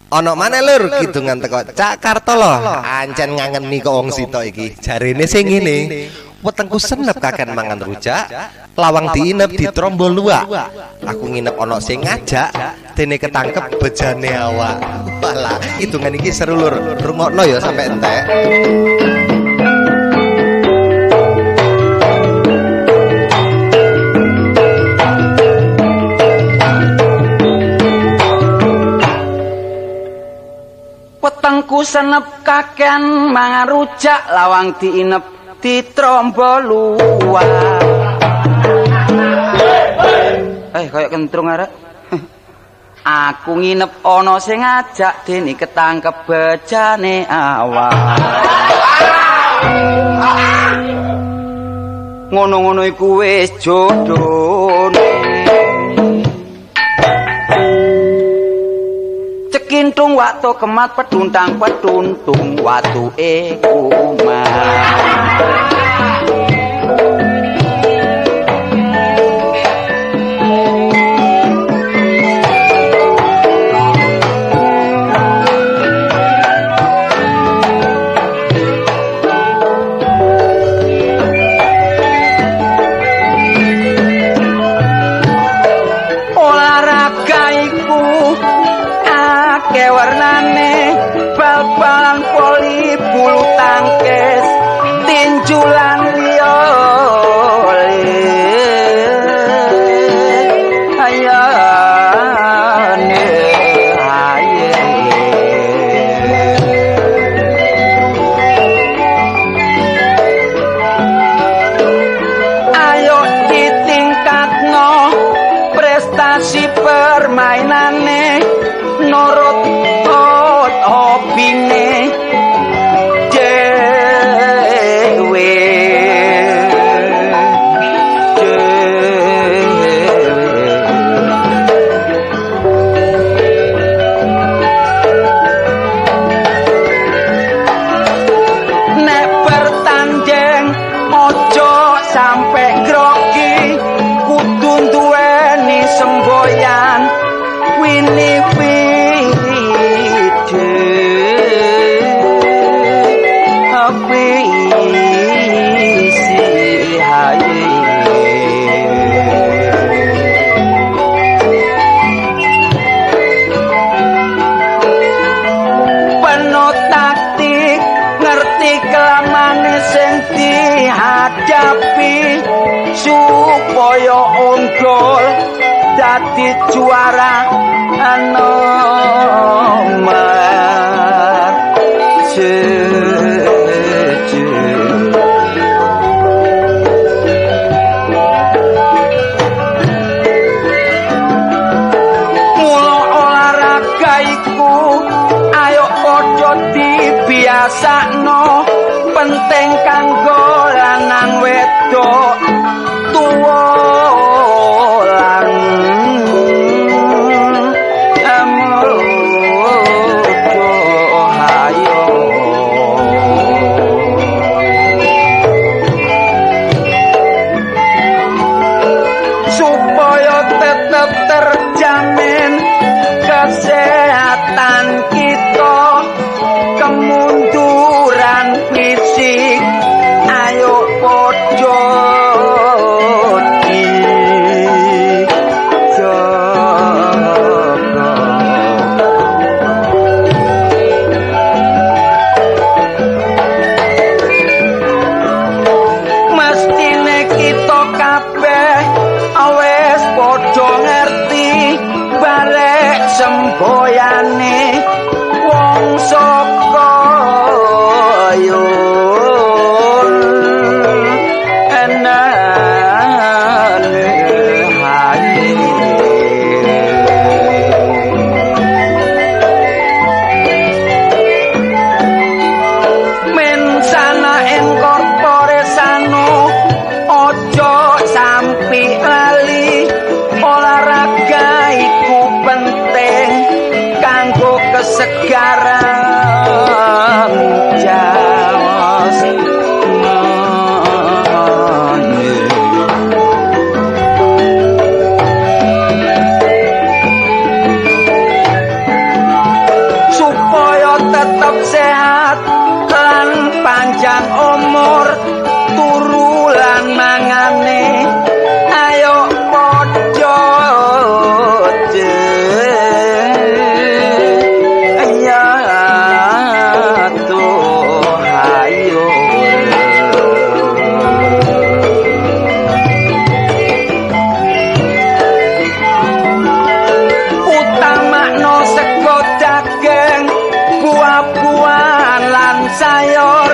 Ana maneh lur kidungan teko Cak Kartolo. Ancen ngangeni kok wong sitok iki. Jarene sing ngene. Wetengku senep kakean mangan rujak, lawang diinep ditrombo luwak. Aku nginep ana sing ngajak, dene ketangkep bejane awak. Walah, kidungan iki seru lur. Rungokno ya sampe entek. Wetengku senep kakean mangan rujak, lawang diinep ditrombo luwak. Kaya kentrung arek. Aku nginep ana sing ngajak, dene ketangkep bejane awak. Ngono-ngono iku wis jodhone. Cekintung waktu kemat peduntang peduntung watuke kumat. Olahraga iku akeh warnane, bal-balan, voli, bulu tangkis, tinju lan liya. Ayane aye. Ayo ditingkatno prestasi permainane, nurut hobine dhewe. Nek bertanding ojo sampe grogi, kudu duweni semboyan wini wide api si haye. Penuh taktik, ngerti kelamane sing dihadapi, supaya unggul dadi juara nomor siji. Mula olahraga iku ayo padha dibiasakno, penting kanggo lanang wedok, tuwa lan muda. Hayo supaya tetep terjamin kesehatan kita, kemunduran fisik ayo padha dijaga. Mestine kita kabeh wis padha ngerti balik semboyane wong saka yun enane haye. Men sana in corpore sano, ojo sampi lali, olahraga iku penting kanggo kesegaran jasmani. Tetep sehat lan panjang umur, turu lan mangane ayo padha ya tuhayo. Utamakno sego daging, buah-buahan lan sayur,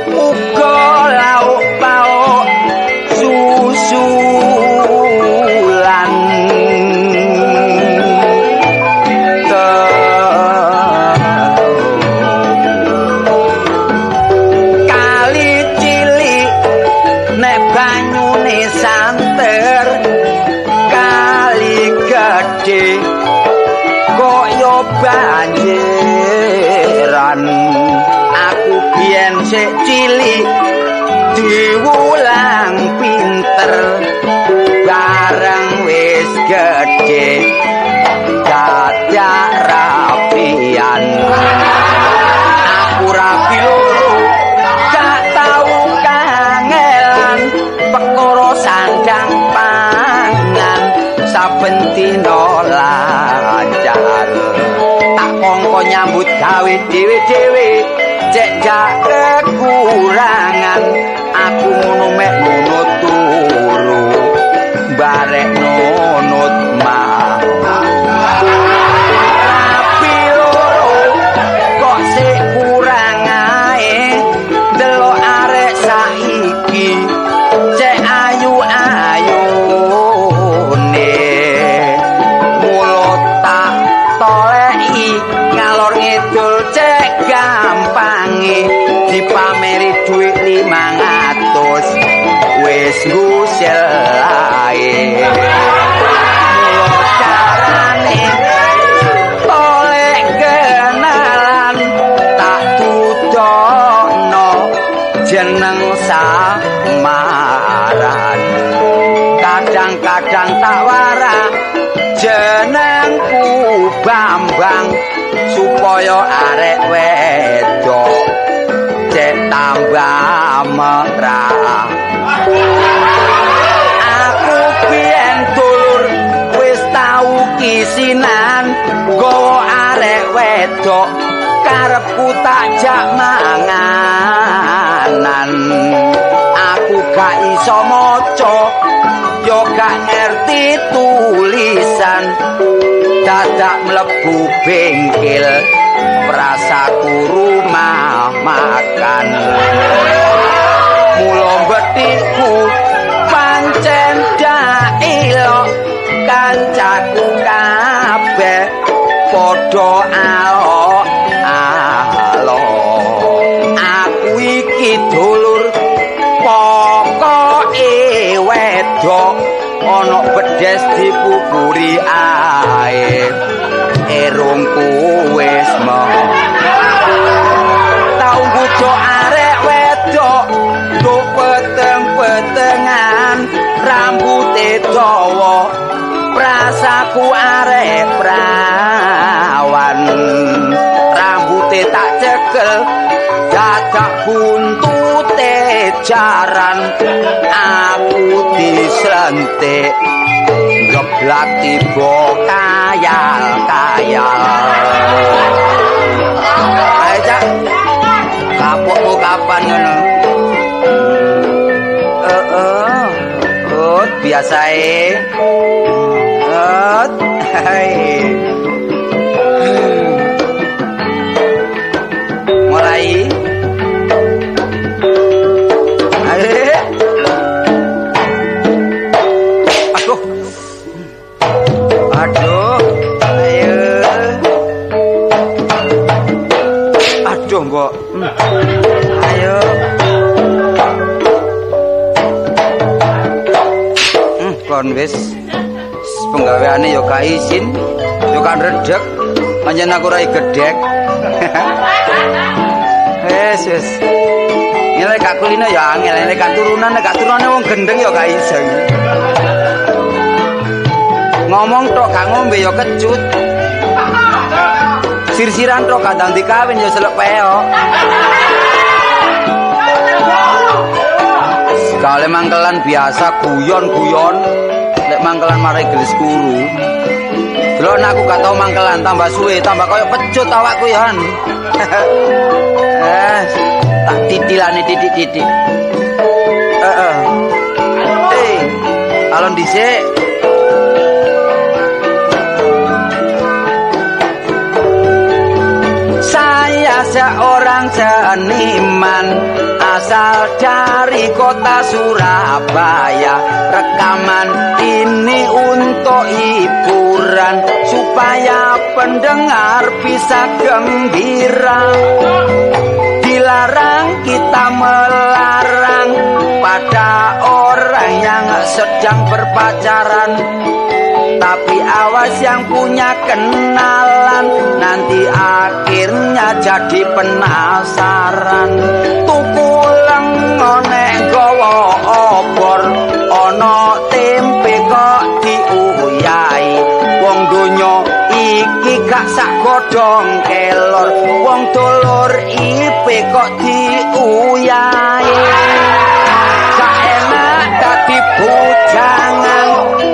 uga lauk pauk, susu lan kali cilik nek banyune santer, kali gedhe kaya banjiran. Aku biyen sik cilik diwulang pinter, bareng wis gedhe dadak rapian. Aku rapi loro gak tau kangelan, perkara sandang pangan saben dina lancar. Tak kongko nyambut gawe dhewe-dhewe, cek gak kekurangan. Aku ngono mek ngono turu, barek nunut mah. Rapi loro kok sik kurang ae, delok arek saiki cek ayu-ayune. Mulo tak toleki ngalor ngidul cek gampange, dipameri dhuwit 500 wis ngusel ae. Mulo carane tolek kenalan, tak tudono jeneng samaran. Kadang-kadang tak wara jenengku Bambang, supaya arek wedok cek tambah merah. Aku biyen dulur wis tau kisinan, nggawa arek wedok karepku tak jak manganan. Aku gak iso maca, yo gak ngerti tulisan, dadak mlebu bengkel prasaku rumah makan. Mula bethikku pancen dailok, kancaku kabeh padha alok alok. Aku iki dulur pokoke wedok, ana bedes dipupuri ae, erungku wis tau nggujo arek wedok nduk peteng-petengan, rambute dawa prasaku arek prawan. Rambute tak cekel dadak buntute jaran, aku dislentik geblak tiba kayal-kayal. Ayo Cak, kapokmu kapan ngono? Heeh, biasae. Hai. Mulai. Aduh. Aduh. Ayo. Aduh, Mbok. Ayo. Kon wis penggaweane ya gak izin, ya kan redeg, pancen aku rai gedhek. Wis wis. Ngene gak kulino ya angel, nek gak turunan, nek gak turunane wong gendeng ya gak iso. Ngomong tok gak ngombe ya kecut. Sir-siran tok kadang dikawin ya selek peok. Kale mangkelan biasa guyon-guyon, lek mangkelan marai gelis kuru. Delok aku gak tau mangkelan tambah suwe tambah koyo pecut awakku ya. Eh, tak titilane titik-titik. Heeh. Eh, alon dhisik. Saya seorang seniman asal dari kota Surabaya. Rekaman ini untuk hiburan supaya pendengar bisa gembira. Dilarang kita melarang pada orang yang sedang berpacaran. Tapi awas yang punya kenalan, nanti akhirnya jadi penasaran. Tuku lengo nek gawa obor, ana tempe kok diuyahi. Wong donya iki gak sak godhong kelor, wong dulur ipe kok diuyahi. Gak enak dadi bujangan,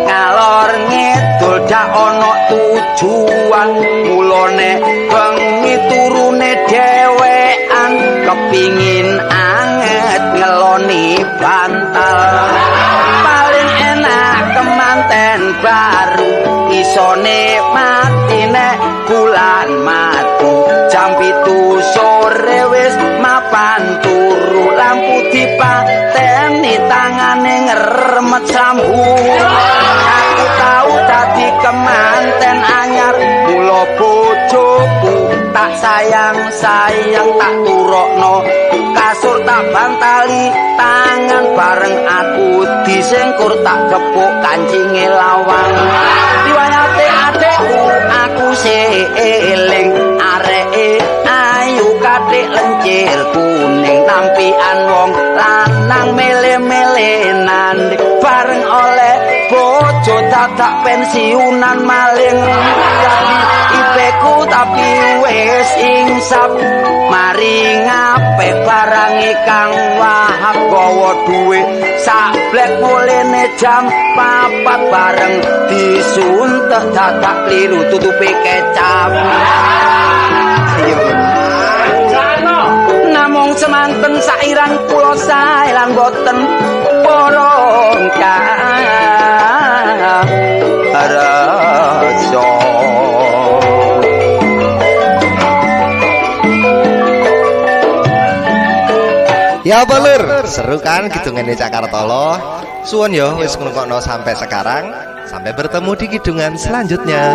ngalor ngidul dak ana tujuan. Mulane bengi turune dhewean, kepingin anget ngeloni bantal. Paling enak kemanten baru, isone mati nek bulan madu. Jam 7 sore wis mapan turu, lampu dipateni tangane ngeremet sambu. Aku tau dadi kemanten anyar, mula bojoku tak sayang-sayang, tak turokno kasur tak bantali tangan, bareng aku disengkur tak gepuk kancinge lawang. Riwayate adekku aku eling, areke ayu kathik lencir kuning, tampian wong lanang mele-melenan, bareng oleh bojo dadak pensiunan maling. Dadi ipeku tapi wis insap, mari ngapeh barange Kang Wahab, gawa dhuwit sablek mulene jam 4, bareng disuntek dadak kliru tutupe kecap. Namung semanten sairan kula sae lan boten porong rasa. Ya apa lur, seru kan kidungane Cak Kartolo? Suwun yo wis ngrungokno sampai sekarang. Sampai bertemu di kidungan selanjutnya.